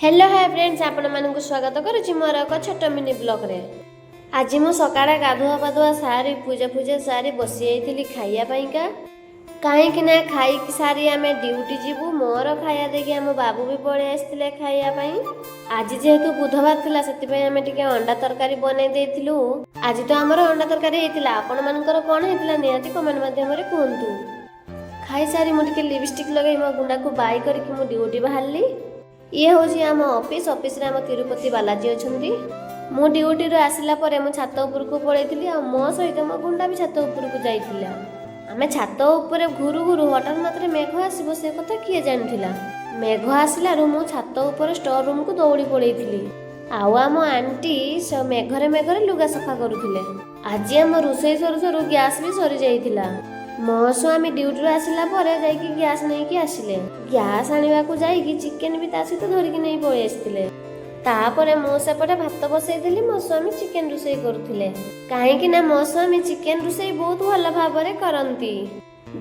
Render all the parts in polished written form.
Hello hi friends, ଆପଣମାନଙ୍କୁ ସ୍ୱାଗତ କରୁଛି ମୋର ଏକ ଛୋଟ ମିନି ବ୍ଲଗ୍ରେ। ଆଜି ମୁଁ ସକାଳେ ଗାଧୁଆ ପାଧୁଆ ସାରି, ପୂଜା ଫୂଜା ସାରି ବସିଯାଇଥିଲି ଖାଇବା ପାଇଁକା, କାହିଁକି ନା ଖାଇକି ସାରି ଆମେ ଡ୍ୟୁଟି ଯିବୁ। ମୋର ଖାଇବା ଦେଇକି ଆମ ବାବୁ ବି ପଳେଇ ଆସିଥିଲେ ଖାଇବା ପାଇଁ। ଆଜି ଯେହେତୁ ବୁଧବାର ଥିଲା, ସେଥିପାଇଁ ଆମେ ଟିକେ ଅଣ୍ଡା ତରକାରୀ ବନେଇ ଦେଇଥିଲୁ। ଆଜି ତ ଆମର ଅଣ୍ଡା ତରକାରୀ ହେଇଥିଲା। ଆପଣମାନଙ୍କର କ'ଣ ହେଇଥିଲା, ନିହାତି କମେଣ୍ଟ ମାଧ୍ୟମରେ କୁହନ୍ତୁ। ଖାଇସାରି ମୁଁ ଟିକେ ଲିପଷ୍ଟିକ୍ ଲଗାଇ ମୋ ଗୁଣ୍ଡାକୁ ବାଇ କରିକି ମୁଁ ଡ୍ୟୁଟି ବାହାରିଲି। ଇଏ ହେଉଛି ଆମ ଅଫିସ୍। ଅଫିସରେ ଆମ ତିରୁପତି ବାଲାଜୀ ଅଛନ୍ତି। ମୁଁ ଡ୍ୟୁଟିରୁ ଆସିଲା ପରେ ମୁଁ ଛାତ ଉପରକୁ ପଳେଇଥିଲି ଆଉ ମୋ ସହିତ ମୋ ଗୁଣ୍ଡା ବି ଛାତ ଉପରକୁ ଯାଇଥିଲା। ଆମେ ଛାତ ଉପରେ ଘୁରୁ ଘୁରୁ ହଠାତ୍ ମାତ୍ରେ ମେଘ ଆସିବ, ସେ କଥା କିଏ ଜାଣିଥିଲା? ମେଘ ଆସିଲାରୁ ମୁଁ ଛାତ ଉପରେ ଷ୍ଟୋର ରୁମକୁ ଦୌଡ଼ି ପଳେଇଥିଲି ଆଉ ଆମ ଆଣ୍ଟି ମେଘରେ ମେଘରେ ଲୁଗା ସଫା କରୁଥିଲେ। ଆଜି ଆମ ରୋଷେଇ ସରୁ ସରୁ ଗ୍ୟାସ୍ ବି ସରିଯାଇଥିଲା। ମୋ ସ୍ୱାମୀ ଡ୍ୟୁଟିରୁ ଆସିଲା ପରେ ଯାଇକି ଗ୍ୟାସ୍ ନେଇକି ଆସିଲେ। ଗ୍ୟାସ୍ ଆଣିବାକୁ ଯାଇକି ଚିକେନ ବି ତା ସହିତ ଧରିକି ନେଇ ପଳେଇ ଆସିଥିଲେ। ତାପରେ ମୁଁ ସେପଟେ ଭାତ ବସେଇଥିଲି, ମୋ ସ୍ୱାମୀ ଚିକେନ ରୋଷେଇ କରୁଥିଲେ, କାହିଁକି ନା ମୋ ସ୍ୱାମୀ ଚିକେନ ରୋଷେଇ ବହୁତ ଭଲ ଭାବରେ କରନ୍ତି।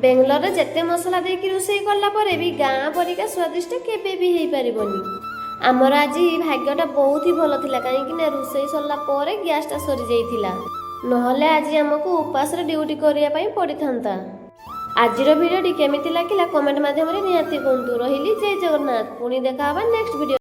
ବେଙ୍ଗଲୋରରେ ଯେତେ ମସଲା ଦେଇକି ରୋଷେଇ କଲା ପରେ ବି ଗାଁ ପରିକା ସ୍ୱାଦିଷ୍ଟ କେବେ ବି ହେଇପାରିବନି। ଆମର ଆଜି ଭାଗ୍ୟଟା ବହୁତ ହି ଭଲ ଥିଲା, କାହିଁକି ନା ରୋଷେଇ ସରିଲା ପରେ ଗ୍ୟାସଟା ସରିଯାଇଥିଲା। ନହେଲେ ଆଜି ଆମକୁ ଉପାସରେ ଡ୍ୟୁଟି କରିବା ପାଇଁ ପଡ଼ିଥାନ୍ତା। ଆଜିର ଭିଡ଼ିଓଟି କେମିତି ଲାଗିଲା, କମେଣ୍ଟ ମାଧ୍ୟମରେ ନିହାତି କୁହନ୍ତୁ। ରହିଲି, ଜୟ ଜଗନ୍ନାଥ। ପୁଣି ଦେଖା ହେବା ନେକ୍ସଟ ଭିଡ଼ିଓ।